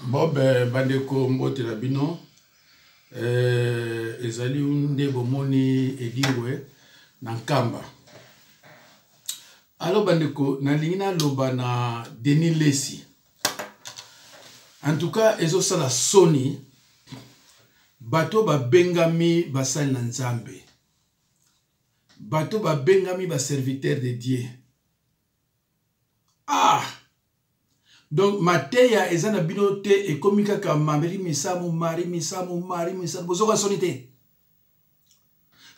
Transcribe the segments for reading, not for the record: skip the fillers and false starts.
Bob bandeko mbote na bino eh, ezali nde bomoni edingwe na nkamba alo bandeko nalingi naloba na denis lesi en tout cas ezosala soni bato babengami basali na nzambe bato babengami baserviteur de dieu ah donc mateya eza na bino te ekomi kaka mari misamu mari misamu mari misamu bozoka soni te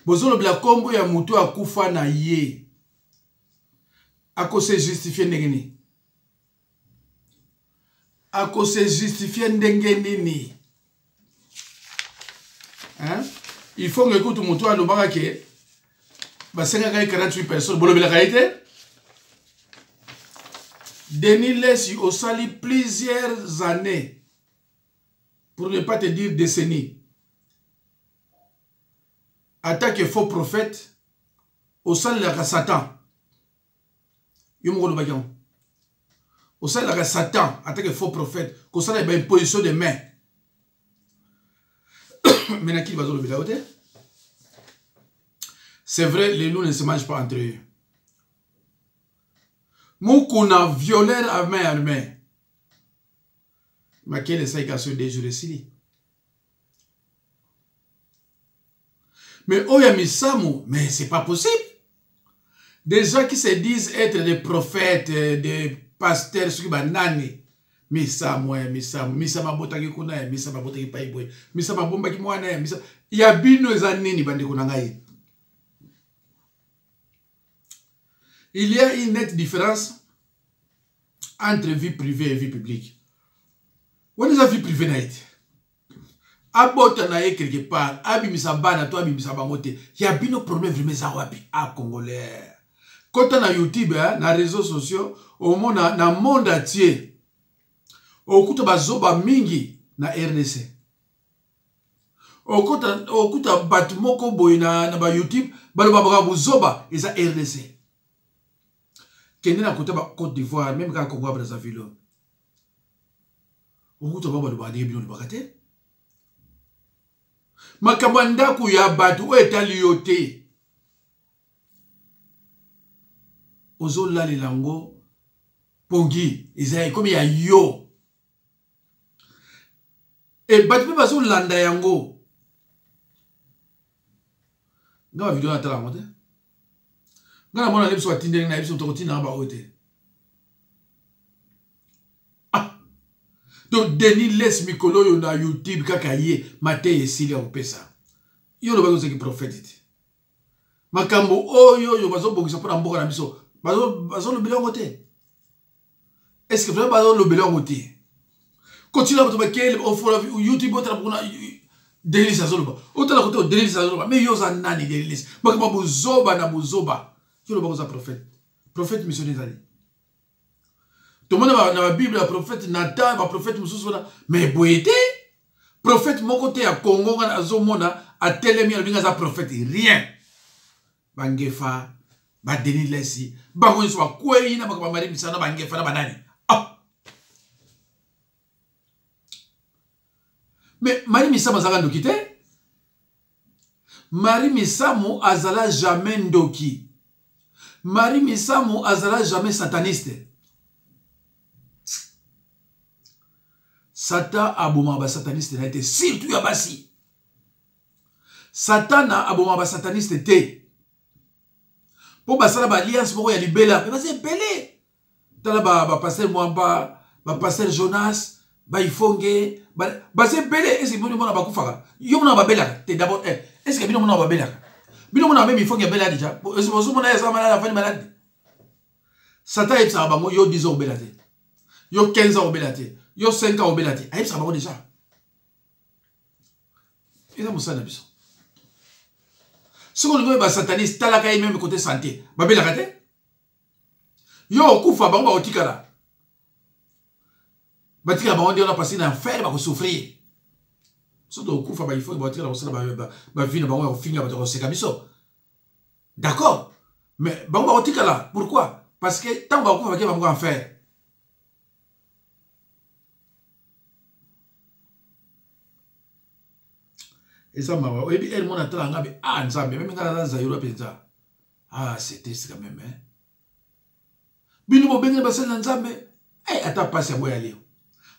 bozolobela nkombo ya moto akufa na ye akose justifie ndenge nini akose justifie ndenge nini hein? il faut nge kutu moto alobaka ke basengaka ye 48 personnes bolobelaka ye te denis lesi osali plusieurs années pour ne pas te dire décennie attaque faux prophète osalelaka satan yo moko olobaki yango osalelaka satan atake faux prophète kosala ba imposition de main mais na kili bazolobela yo te c'est vrai les loups ne se mangent pas entre eux mukuna violeur à main armée makele esalika so deux jours esili mais oyo ya misamu mais c'est pas possible des gens qui se disent être des prophètes des pasteurs soki banani misamu ya misamu misamu abotaki kuna ya misamu abotaki pai boye misamu abombaki mwana ya misamu ya bino eza nini bandeko na ngai il y a une nette différence entre vie privée et vie publique wana eza vie privée na ye te abota na ye quelque part abimisa bana to abimisa bango te ya bino problème vraiment eza wapi a ah, congolais kota na youtube eh, na réseaux sociaux omona na monde entier okuta bazoba mingi na rdc okuta, okuta bato moko boye na, na ba youtube balobabaka buzoba eza rdc kende na kota ba côte d'ivoire meme kaka congo ya brazzaville okuta bango balobaka ndenge bino olobaka te makambo ya ndako ya bato oyo etali yo te ozolalela yango pongi eza ekomi ya yo e bato mpe bazolanda yango nga bavideo natala yango te nga namona nde biso batindeli na biso tokotinda nga baoyo te ah! donc denis les mikolo oyo na youtube kaka ye mateya esili ya kopesa yo olobaki ozalaki prophète te makambo oyo oyo bazobongisa mpo na mboka na biso bazolobela yango te est ce que vraiment bazolobela yango te kotina bato bakele ofola youtube otala kuna denis azoloba otala kote denis azoloba mais yo oza nani denis makambo ya bozoba na bozoba yo olobaka oza prophète prophète missionnaire ezali tomona na babible ya prophète nathan baprophète mosusu wana mais boye te prophète moko te ya congo nga azomona atelemi alobi nga aza prophète rien bangefa badenis lesi bango nyonso bakwei na makambo ya marie misana bangefa na banani ah! mais marie misamu azalaka ndoki te marie misamu azala jamais ndoki marie misamu azala jamais sataniste satan abomaka basataniste na ye te surtout ya basi satana aboma basataniste te mpo basala baalliance moko ya libela mpe baza ebele tala bapaster mwamba bapaster jonas baifonge baza ebele eske bino mona bakufaka yo mona babelaka te d'abord eh, eske bino mona babelaka bino mona meme ifonge abela deja ozomona ye aza malade afandi malade satan ayebisaka bango yo 10 ans obela te yo 15 ans obela te yo 5 ans obela te ayebisaka bango deja eza mosala na biso soki olingi oyeba sataniste talaka ye meme kote sante babelaka te yo okufa bango bakotikala batikala bango nde wana pasi na enfer bakosouffrir soki tokokufa baifo batikala kosala bavi na bango ya kofinga bato ya koseka biso d'accord mais bango bakotikala pourquoi parce que ntango bakokufa bakie bango enfer. Eza mawa. Oyebi elle mona tala nga be ah Nzambe, meme nga naza Zaïrois penza. Ah, c'est triste quand même hein. Bino bobengeli basali na Nzambe, eh ata pasi yango ya leo.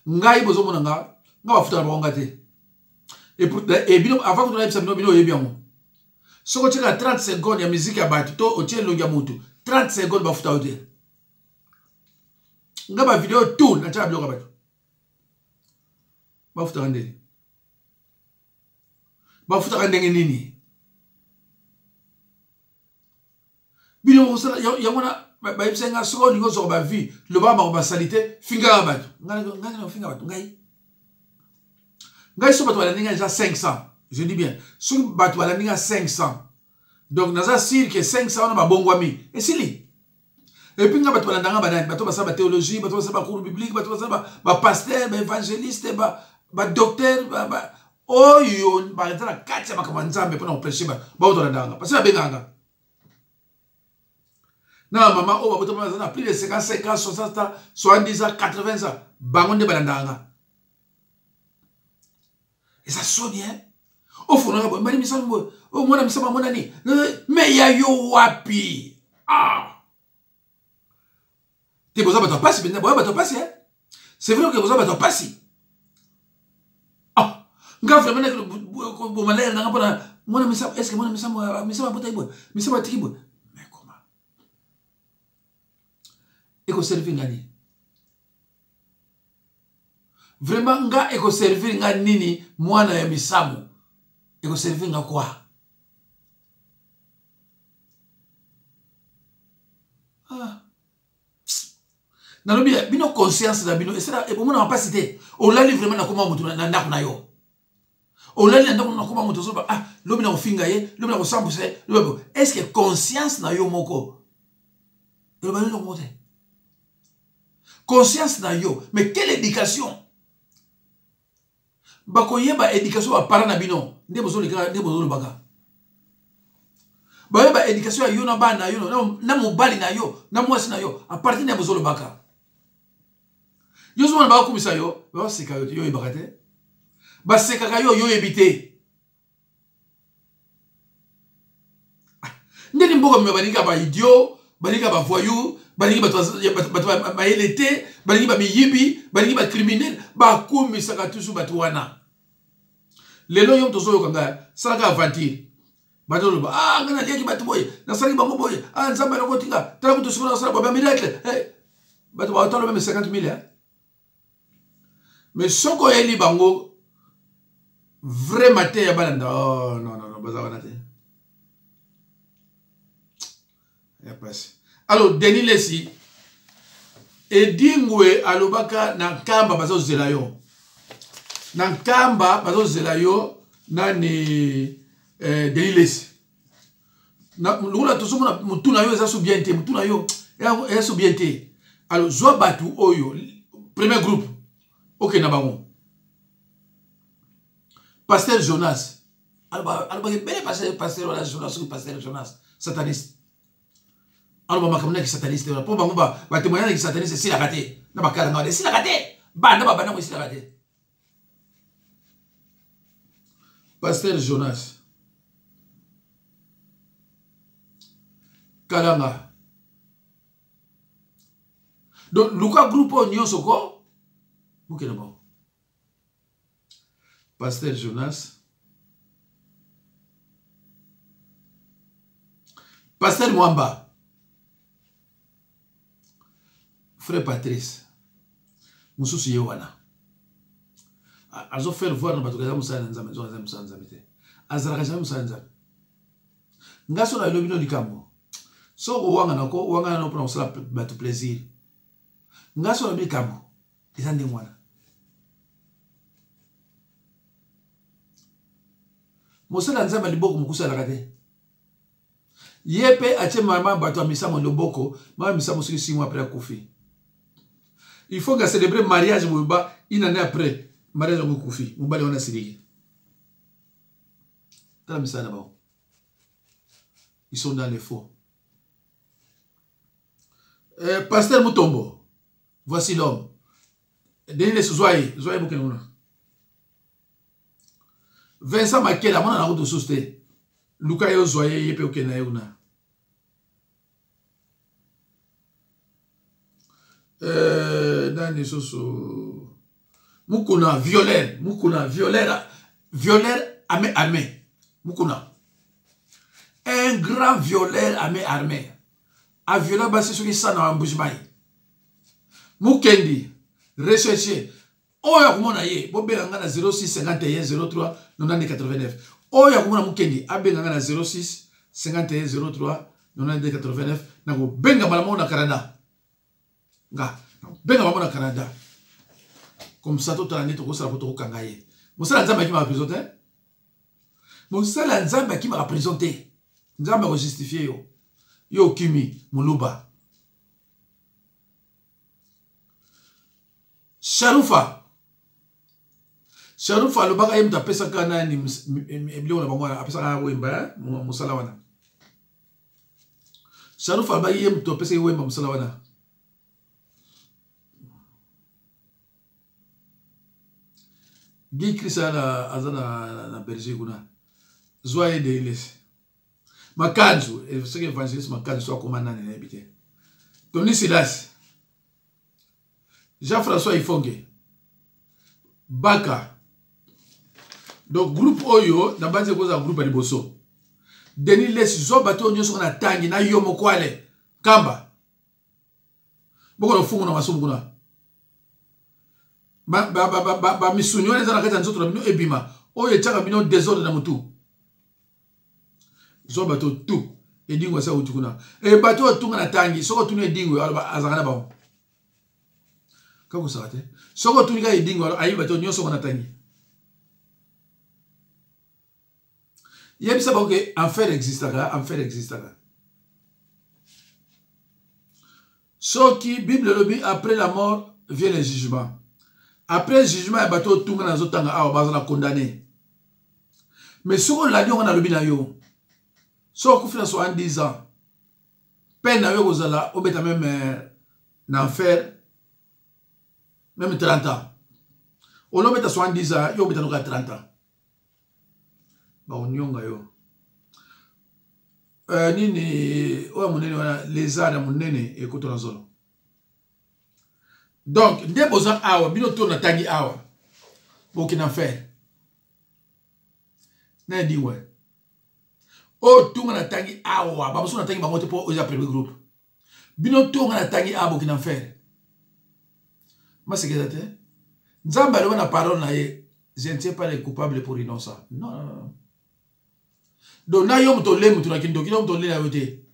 Ngai bozomona nga, nga bafutaka bango nga te. Et pour et bino avant que nayebisa bino bino oyebi yango. Soki otiaka 30 secondes ya musique ya bato to otie elongi ya motu 30 secondes bafuta yo te. Nga ba video tout natiaka biloko ya bato. Bafutaka ndenge. Bafutaka ndenge nini? Bino bokosala yango wana bayebisaki nga soki olingi ozwaka bavie lobaka bango basali te fingaka bato. Ngai nakofinga bato ngai. Ngai soki bato balandi ngai eza 500. Je dis bien soki bato balandi ngai 500. Donc naza sûr que 500 wana babongwami esili. Et puis nga bato balanda nga banani, bato basala ba théologie, bato basala ba cours biblique, bato basala ba pasteur, ba évangéliste, ba docteur, ba oyo baza na kati ya makambo ya Nzambe mpona koprêche ba bato balanda nga parce que babengaka nga. Na mama oyo babotama baza na plus de 55 ans, 60 ans, 70 ans, 80 ans, bango nde balandaka nga. Eza soni hein. Ofonaka boye mbali misamu boye omona misamu amonani me ya yo wapi? Ah! Te boza bato ya pasi mpenza, boya bato ya pasi hein. C'est vrai que boza bato ya pasi. Ah! Nga vraiment na boma lere nanga mpona mwana misamu, est-ce que mwana misamu, misamu abotaki boye, misamu atiki boye. Mais comment? Ekoservir nga nini? Vraiment nga ekoservir nga nini mwana ya misamu? Ekoservir nga quoi? Ah. Nalobi bino conscience na bino esala ebomona mpasi te. Olali vraiment na koma moto na ndako na yo. Olali na ndako na koma moto ozoba ah lobi na kofinga ye, lobi na kosambusa ye, lobi est-ce que conscience na yo moko eloba yo eloko te? Conscience na yo, mais quelle éducation? Bakoyeba éducation ba parents na bino nde bozoleka nde bozolobaka. Bayeba éducation ya yo na bana na yo na mobali na yo na mwasi na yo à partir na bozolobaka. Yo zomona bakokumisa yo, baseka yo te, yo oyebaka te. Basekaka yo, yo oyebi te. Ndeni mboka mima balingi ba idiot, balingi ba voyou, balingi bato mayele te, balingi ba miyibi, balingi ba criminel, bakumisaka toujours bato wana. Lelo yo tozoyoka ngai, salaka aventure. Bato loba, ah ngai naliaki bato boye, nasalaki bango boye, ah Nzambe alokoti nga, tala kutu sikoyo nasala ba miracle. Eh, bato batala meme 50 000 hein. Mais soki oyeli bango vrai matin ya balanda, oh non non non, baza wana te. Ya pasi. Alors Denis Lessi Edingwe alobaka na Nkamba bazozela yo. Na Nkamba bazozela yo nani Denis Lessi. Na lokola tozomona mutu na yo eza so bien te, mutu na yo eza so bien te. Alors zwa bato oyo premier groupe okende na bango. Pasteur Jonas alobaka ebele pasteur wana Jonas, soki pasteur Jonas sataniste. Aloba makambo na kisataniste wana mpo bango ba témoignage ya kisataniste esilaka te na bakala nga wana esilaka te, banda babanda ngo esilaka te. Pasteur Jonas Kalanga. Donc luka groupe oyo nyonso ko bokende bango. Pasteur Jonas, Pasteur Mwamba, Frère Patrice, mosusu ye wana azo faire voir na bato kaza mosala na Nzambe, azo mosala na Nzambe te, azalaka jamais mosala na Nzambe. Nga so nalobi no likambo, soki owangana ko owangana no mpona kosala bato plaisir. Nga so nalobi likambo eza ndenge wana. Mosala ya Nzambe ya liboko mokusi alaka te. Ye pe atie mama bato ya misamo loboko, mama misamo soki 6 mois après akufi. Il faut que célébrer mariage mobimba une année après mariage yango ekufi, mobali wana asiliki. Tala misala na bango. Ils sont dans les faux. Pasteur Mutombo, voici l'homme. Denis Lessie, zwa ye, zwa ye bokende kuna. Vincent Makela amona na route mosusu te. Luka ye ozwa ye ye mpe okende na ye kuna. Euh, nani lisusu Mukuna violeur, Mukuna violeur, violeur armé armé. Mukuna. Un grand violeur armé armé. A viola basi soki sana wa Mbujimayi. Mukendi recherche oyo akomona ye bobenga nga na 06 51 03 90 89 oyo akomona mukendi abenga nga na 06 51 03 92 89 nakobenga mbala moko na canada nga nakobenga bango na canada comme ça totala nde tokosala po tokokanga ye mosala nzambe akimaka prison te mosala ya nzambe akimaka prison te nzambe akojustifie yo yo okimi moluba sharufa sharufa alobaka ye moto apesaka nani biloko na bango wana apesaka wemba eh, mosala wana sharufa alobaki ye moto apesaki wemba mosala wana Guy Chris aza na, na Belgique kuna zwa ye deilesi makanzu eh, soki evangeliste makanzu so akoma nani nayebi te tony silas jean françois ifonge baka donc groupe oyo nabanzi ekozala groupe ya liboso denis lesi zwa bato oyo nyonso na tangi na yo mokwale kamba bokona fungu na masumu kuna bamisuni wana eza na kati ya nzoto na bino ebima oyo etiaka bino desordre na motu zwa bato tout edingo asa uti kuna e bato oyo atunga na tangi soki otuni edingo aloba azalaka na bango kakosaka te soki otuni kaka edingo ayebi bato nyonso ngo na tangi yebisa bango ke enfer existaka enfer existaka soki bible elobi après la mort vient le jugement après jugement ya bato oyo tunga nazotanga awa bazala condamne mais soki olandi yango nalobi na yo soki okufi na 70 ans peine na yo ekozala obeta meme euh, na enfer meme 30 ans olobeta 70 ans yo obeta noka 30 ans bakonionga yo euh, nini oyo ya monene wana lezard ya monene ekota na zolo donc nde boza awa bino to natangi awa bokende enfer na edingwe oyo tunga natangi awa bamosusu natangi bango te mpo eza premier groupe bino to nga natangi awa bokende enfer masekeza te nzambe aloba na parole na ye je ne tiens pas les coupables pour innocent non, non, non. donc na yo moto ole moto na kindoki na moto olela yo te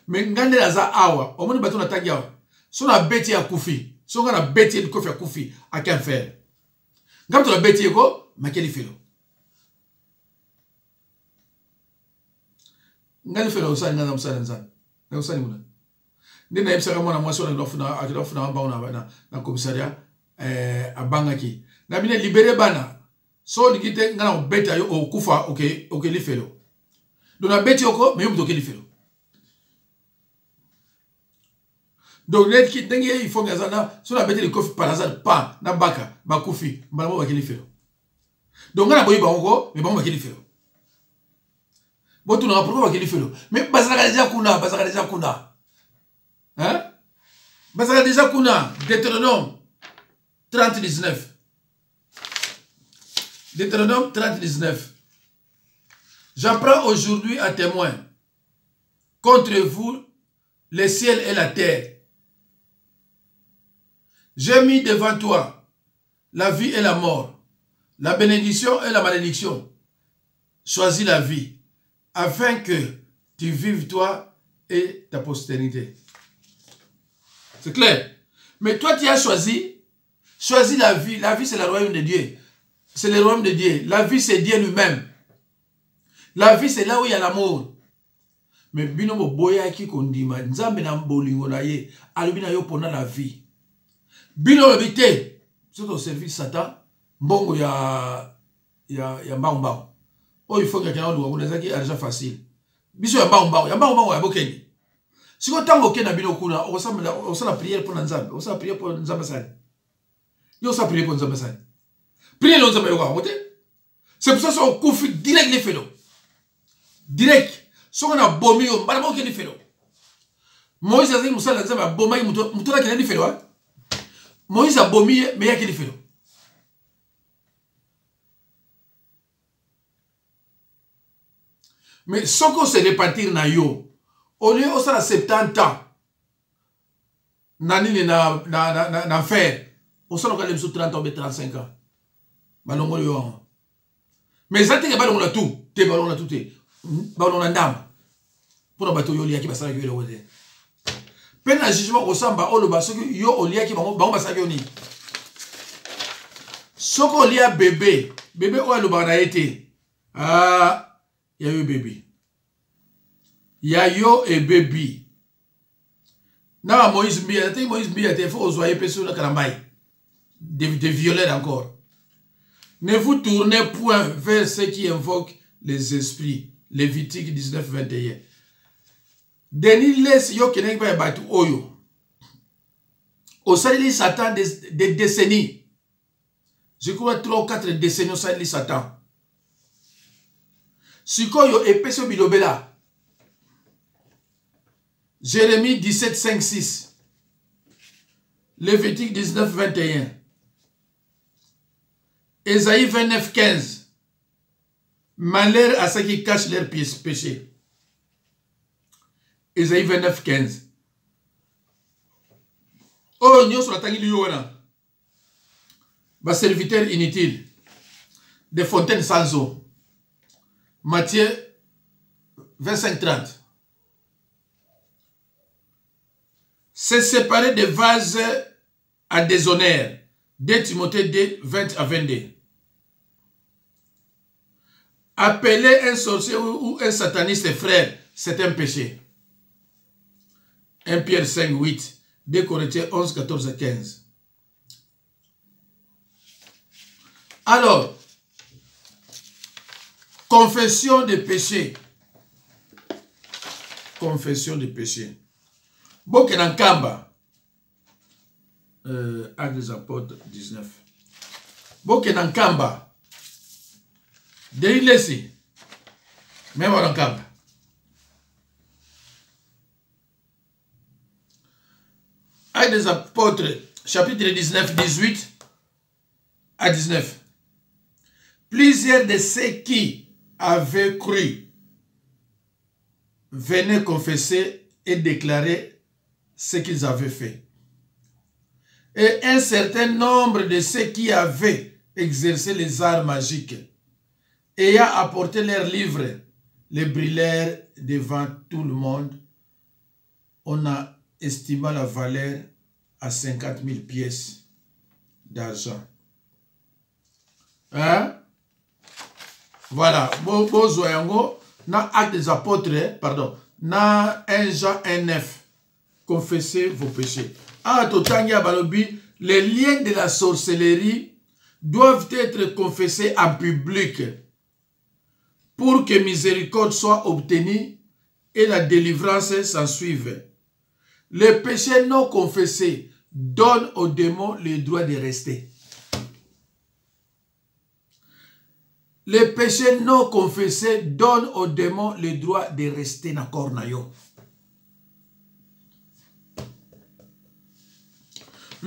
me ngai nde naza awa omoni bato natangi awa so nabeti ye akufi so ngai nabeti ye likofi akufi ake enfer ngai moto nabeti ye ko make lifelo ngai lifelo osali ngai na mosala ya nzambe nakosali kuna nde nayebisaka mwana mwasi wana akenda kofuna mbango na, na commissariat eh, abangaki na bino libere bana so olingi te ngai nakobeta yo okufa oke, oke lifelo donc nabeti yoko me yo moto oke lifelo donc ndenge ye ifonge aza na so nabeti likofi par hasard pa na baka bakufi mbala moko bake lifelo donc ngai naboyi bango ko me bango bake lifelo botunaka pourquoi bake lifelo mais bazalaka deja kuna bazalaka deja kuna hein? bazalaka deja kuna deutéronome 30 19 Deutéronome 30 19 J'apprends aujourd'hui à témoin contre vous le ciel et la terre. J'ai mis devant toi la vie et la mort, la bénédiction et la malédiction. Choisis la vie, afin que tu vives toi et ta postérité. C'est clair. Mais toi, tu as choisi, choisis la vie. La vie, c'est le royaume de Dieu. C'est le royaume de Dieu. La vie, c'est Dieu lui-même. La vie, c'est là où il y a l'amour. Mais bino boboyaki kondima nzambe na bolingo na ye alobi na yo pona la vie. Bino lobi te soki oservi Satan mbongo ya ya ya mbangu mbangu oyo il faut kaka oluka kuna ezalaki argent facile biso ya mbangu mbangu ya mbangu mbangu ya bokende sikoyo ntango okende na bino kuna okosala priere mpo na nzambe okosala priere mpo nzambe asali yo osala priere mpo nzambe asali Prière oyo Nzambe ayokaka yango te. C'est pour ça soki okufi direct lifelo. Direct. Soki nabomi yo mbala moko okende lifelo. Moïse azalaki mosali na Nzambe abomaki moto moto akende lifelo. Hein? Moïse abomi ye mais yaki lifelo. Mais soki ose repentir na yo au lieu osala 70 ans na nini na, na, na, na, na fer osalaka le biso 30 ans obe 35 ans balongoli yo yango mais eza teke balongola tout te balongola tout te balongola ndambo mpona bato oyo oliaki basalaki yo eloko te mpe na jugement okosamba oloba soki yo oliaki bango bango basalaki yo nini soki olia bebe bebe oyo alobaka na ye te ah, ya yo ebebi ya yo ebebi na ba moïse mbiya nateki moïse mbiya te fo ozwa ye mpe soki na kalambayi de, de violer encore ne vous tournez point vers ceux qui invoquent les esprits lévitique 19 21 denis lesi yo okendaki mpa ya bato oyo osaleli satan des de décennies je crois 3 ou 4 décennies osaleli satan sikoyo epesi yo bilobela Jérémie 17, 5, 6. Lévitique 19, 21. Ésaïe 29, 15. Malheur à ceux qui cachent leurs péchés. Ésaïe 29, 15. oyo nyonso natangeli yo wana baserviteur inutile de fontaine sans eau Matthieu 25 30 Se séparer des vases à déshonneur. 2 Timothée 2, 20 à 22. Appeler un sorcier ou un sataniste frère, c'est un péché. 1 Pierre 5, 8. 2 Corinthiens 11, 14 à 15. Alors, confession de péché. Confession de péché. Bokena Nkamba, euh, Actes des Apôtres 19. Bokena Nkamba, Denis Lesi, même en Nkamba. Actes des Apôtres, chapitre 19, 18 à 19. Plusieurs de ceux qui avaient cru venaient confesser et déclarer ce qu'ils avaient fait. Et un certain nombre de ceux qui avaient exercé les arts magiques, ayant apporté leurs livres, les brûlèrent devant tout le monde. On a estimé la valeur à 50 000 pièces d'argent. Hein? Voilà. Bozwa yango na Actes des Apôtres, pardon, na 1 Jean 1 9. Confessez vos péchés. Ah, totangi ya balobi, les liens de la sorcellerie doivent être confessés en public pour que miséricorde soit obtenue et la délivrance s'en suive. Le péché non confessé donne aux démons le droit de rester. Le péché non confessé donne aux démons le droit de rester na corps na yo.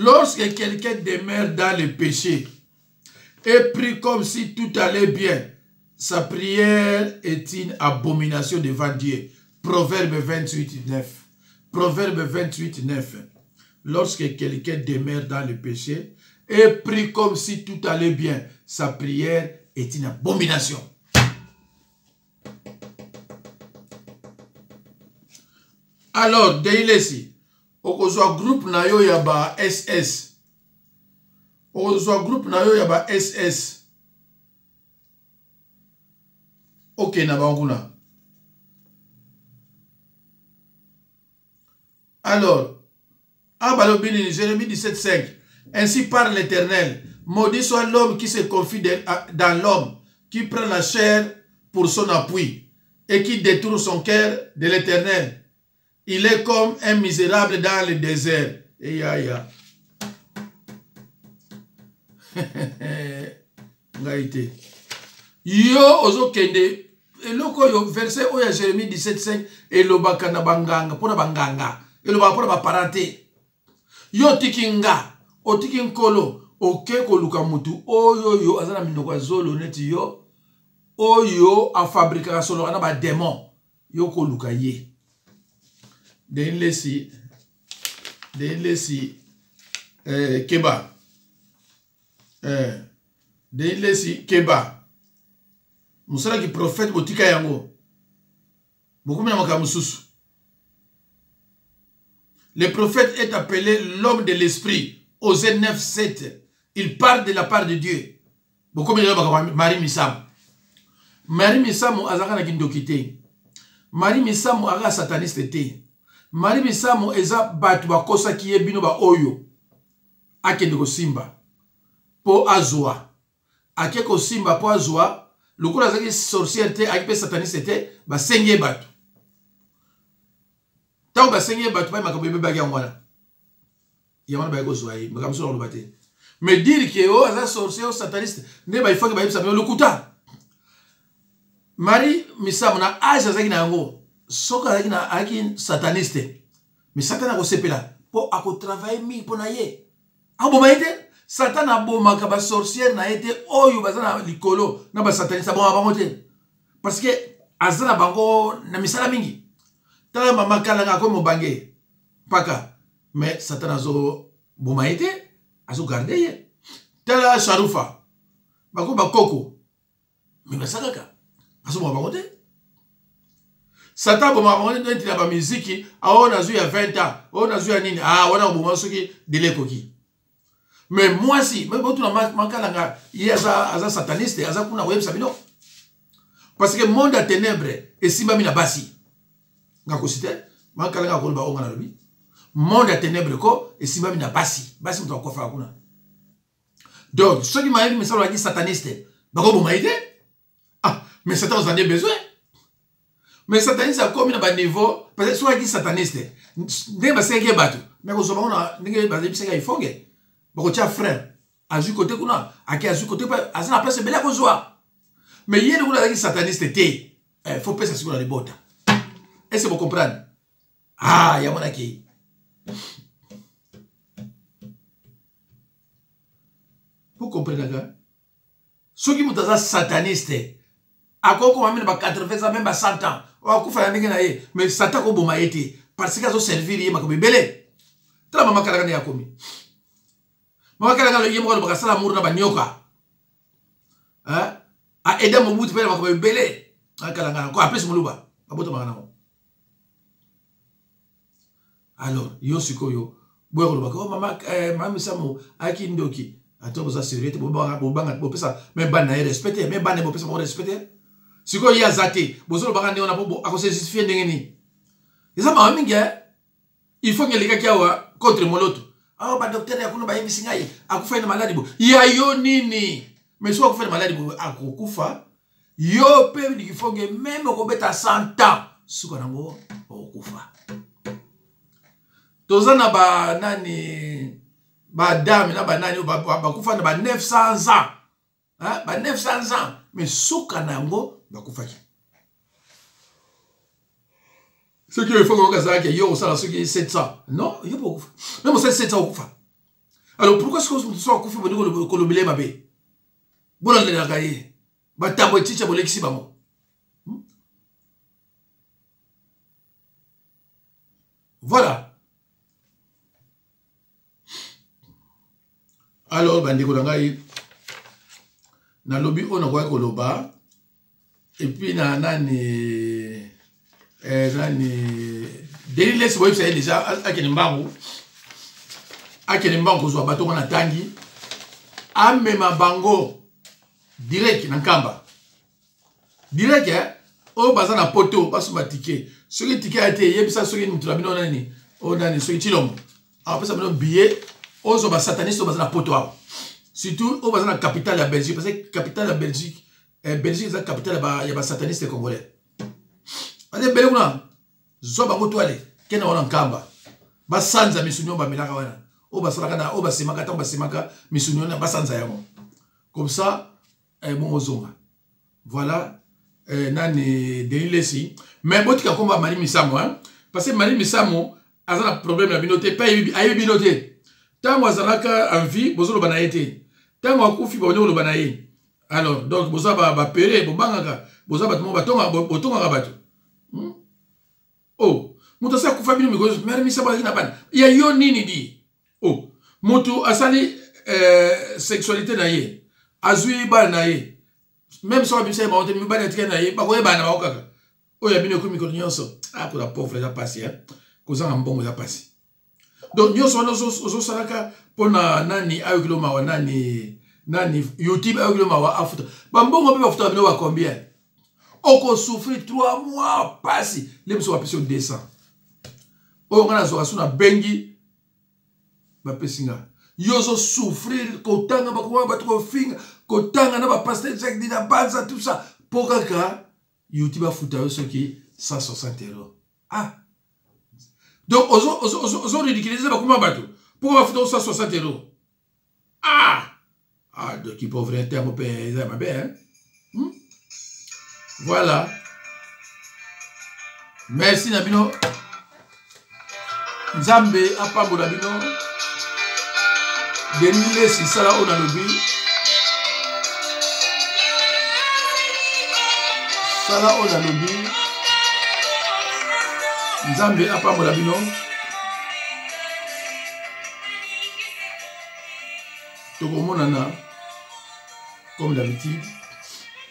Lorsque quelqu'un demeure dans le péché et prie comme si tout allait bien, sa prière est une abomination devant Dieu. Proverbe 28, 9. Proverbe 28, 9. Lorsque quelqu'un demeure dans le péché et prie comme si tout allait bien, sa prière est une abomination. Alors, Deilesi, okozwa groupe na yo ya ba SS. Okozwa groupe na yo ya ba SS. Okende na bango kuna. Alors, balobi nini? Jérémie 17, 5. Ainsi parle l'Éternel. Maudit soit l'homme qui se confie dans l'homme, qui prend la chair pour son appui et qui détourne son cœur de l'Éternel. Il est comme un misérable dans le désert. Et ya, ya. Ngai te. Yo ozokende eloko oyo verset oyo ya Jérémie 17:5 elobaka na banganga mpo na banganga, elobaka mpo na baparent te. Yo otiki nga, otiki nkolo, oke koluka mutu oyo oyo aza na minoko ya zolo neti yo, oyo afabrikaka soloka na bademon, yo koluka ye. Denis Lessi, Denis Lessi, eh, keba. Eh, Denis Lessi, keba. Mosala ki prophète botika yango. Bokomi na makambo mosusu. Le prophète est appelé l'homme de l'esprit. Osée 9, 7. Il parle de la part de Dieu. Bokomi na makambo Marie Misamu. Marie Misamu azalaka na kindoki te. Marie Misamu azalaka sataniste te. Marie Misamu eza bato bakosaki ye bino ba oyo akende kosimba po azwa ake kosimba po azwa lokola azalaki sorcière te ayaki mpe sataniste te basengi ye bato ntango basengi ye bato bai makambo ebebaki yango wana yango wana baye kozwa ye makambo mosusu nakoloba te mais dire ke o oh, aza sorcier o sataniste nde baifaki bayebisa bino lokuta marie misamu na age azalaki na yango soki azalaki na ayaki sataniste mais satan akosepela mpo akotravaille mingi mpo na ye aboma ye te satan abomaka basorciere na ye te oyo baza na likolo na basataniste abomaka bango te parce que aza na bango na misala mingi tala mama kalanga akomi mobange mpaka mais satan azoboma ye te azogarde ye tala sharufa bako bakoko me baza kaka bazoboma bango te satan abomaka bango neti na bamiziki aoyo nazwi ya 20 ans oyo nazwi ya nini ah wana koboma soki dele ekoki me mwasi botuna makalanga ye aza, aza sataniste aza kuna koyebisa bino parce que monde ya ténèbre esimbami na basi ngakosi te makalanga akoloba onga nalobi monde ya ténèbre ko esimbami na basi basi moto akofaka kuna donc soki mayebi misala olaki sataniste bakoboma ye te ah mais satan ozali besoin mais sataniste akomi na baniveau parce que soki alaki sataniste ndenge basengaki ye bato mais kozwa bango na ndenge bayebisaki ya ifonge bakotya frein azwi kote kuna ake azwi kote aza na place ebele akozwa mais ye lokola azalaki sataniste te eh, faut pesa sikoyo na libota ese bocomprendre ah yango nakei bokomprenaka soki moto aza sataniste akoki koma meme ba 80 ans meme ba 100 ans akufa na ndenge na ye mais satan akoboma ye te parce que azoservir ye makambo ebele tala mama kalaka nde akomi mama kalaka ye moko alobaka asala amour na banyoka aida mobutu mpe na makambo ebele akalanga ko apesi moluba babotamaka nango alors yo sikoyo boya kolobaka oh, mama eh, mama misamu ayaki ndoki ata boza serieux te bobanga bopesa me bana na ye respect te me bana ye bopesa bango respect te sikoyo ye aza te bozolobaka ndenge wana po akose justifie ndenge nini eza mawa mingi eh? il faut ngelekaki awa contre moloto awa oh, badoktere ya kuna bayebisi ngai akufai na maladi bo ya yo nini mais soki akufai na maladi bo akokufa yo mpe likifonge meme okobeta 100 ans suka nango okokufa toza na banani badame na banani bakufa na ba 900 ans ba 900 ans mais suka na yango bakufaki soki oyo ifo koyoka azalaki yo okosala soki 700 non yo mpe okufa meme osali 700 okufa alors pourquoi soki moto so akufi bondi kolobela ye mabe bolandelaka ye batambo eticha bolekisi bango hmm? voilà alors bandeko na ngai nalobi oyo nakoki koloba epuis na nani eh, nani denis lesi boyebisa ye deja akende mbangu akende mbangu kozwa bato ngo na tangi amema bango direct na nkamba direct eh? oyo baza na poto basomba tike soki tike ya te yebisa soki moto na bino nani oyo nani soki chilombo akopesa bino billet ozwa basataniste oyo baza na poto awa surtout oyo baza na capitale ya belgique parce que capitale ya belgique eh, belgique eza capitale ya basataniste congolais baza ebele kuna zwa bango toile kende wana nkamba basanza misuni oyo bamelaka wana oyo basalaka na oyo basemaka ntango basemaka misuni wana basanza yango comme ça. eh, bongo ozonga. Voilà eh, nani Denis Lessi. Mais botika komba Marie Misamu hein? Parce que Marie Misamu aza na problème na bino te, pe ayebi bino te. Tango azalaka en vie, bozoloba na ye te. Tango akufi, bobandi koloba na ye. Alors, donc boza ba, ba pere, bobangaka, boza bato moko batonga, botongaka bato. Oh, moto asi akufa bino mikolo, Marie Misamu azalaki na bana. Ya yo nini di? Oh, moto asali eh, sexualité na ye, azwi bana na ye. Même soki abimisa ye bango te, mibali atikali na ye, bakoyebana na bango kaka. Oyo ya bino ekomi mikolo nyonso. Ah, koza pauvre eza pasi, hein. Kozanga mbongo eza pasi. Donc nyonso wana ozosalaka mpona nani ayokilo mawa nani nani YouTube ayokilo mawa afuta. Ba mbongo mpe bafutaka bino ba combien? Oko souffrir 3 mois pasi. Le biso bapesi yo 200. Oyo nga nazwaka so nabengi bapesi nga. Yo ozo souffrir kotanga bakoma bato kofinga kotanga na ba pasteur Jacques Dina Banza tout ça po kaka YouTube afuta yo soki 160 euros. Ah. Donc ozo ozo ozo, ozo ridiculiser bakoma bato po bafuta yo 160 euros. Ah. Ah, donc pauvreté yango mpe eza mabe hein? Voilà. Merci na bino. Nzambe apambola bino. Denis Lessi sala oyo nalobi. Sala oyo nalobi. Nzambe apambola bino. Tokomonana comme d'habitude.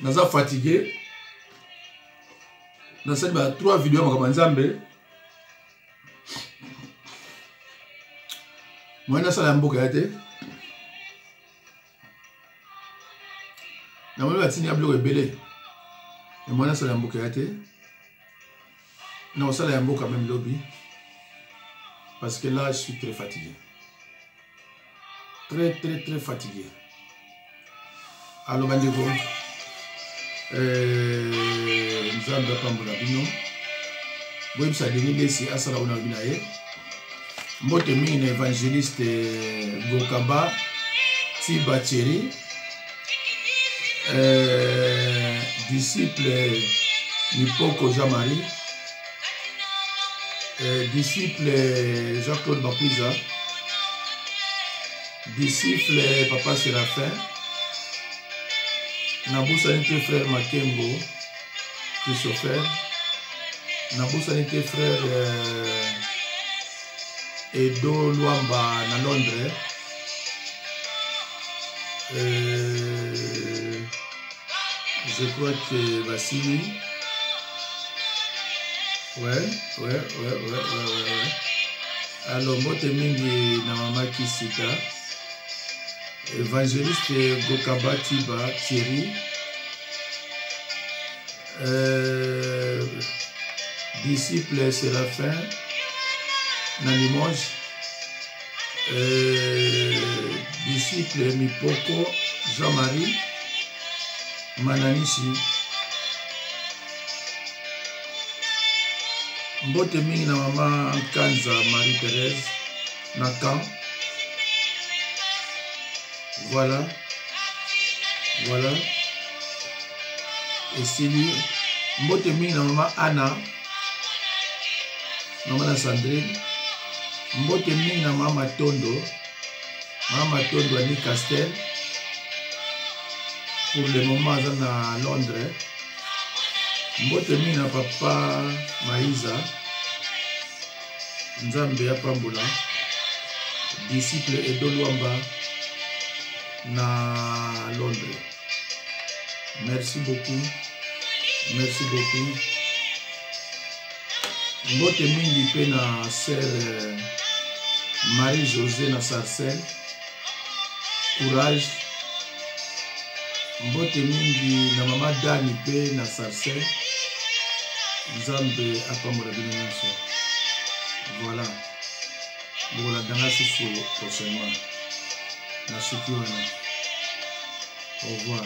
Naza fatigué. Nasali ba 3 vidéos ya makambo ya Nzambe. Moyen nasala ya mboka ya te. Namoni batindi ya biloko ebele. Moyen nasala ya mboka ya te. Nakosala ya mboka même lobi. Parce que là, je suis très fatigué. Très, très, très fatigué. Alors, bandeko, Nzambe apambola bino. Boyebisa Denis Lessi asala oyo nalobi na ye. Mbote mingi na évangéliste Gokaba Tiba Thierry, disciple Mipoko Jean-Marie, disciple Jean-Claude Bakwiza, disciple Papa Séraphin, nabosani te frère Makembo Christopher, nabosani te frère Edo Luamba na Londres, je crois que basili. Ouais, ouais, ouais, ouais, ouais, ouais, ouais. Alors, mbote mingi na mama Kisita, évangéliste Gokaba Tiba Thierry, disciple Séraphin na Limoges, disciple Mipoko Jean-Marie Mananisi. Mbote mingi na mama Nkanza Marie-Thérèse na camp. Voilà. Voilà. Esili. Mbote mingi na mama Anna, mama na Sandrine. Mbote mingi na mama Matondo, mama Matondo Annie Castel. Pour le moment aza na Londres. Mbote mingi na papa Maïza. Nzambe apambola. Disciple Edo Luamba na Londres. Merci beaucoup. Merci beaucoup. Mbote mingi pe na sœur Marie-Josée na Sarcelles. Courage. Mbote mingi na mama Dani pe na Sarcelles. Nzambe apambola bino nyonso. Voilà. Bokolanda nga susu prochainement. Nasuki wana. Au revoir.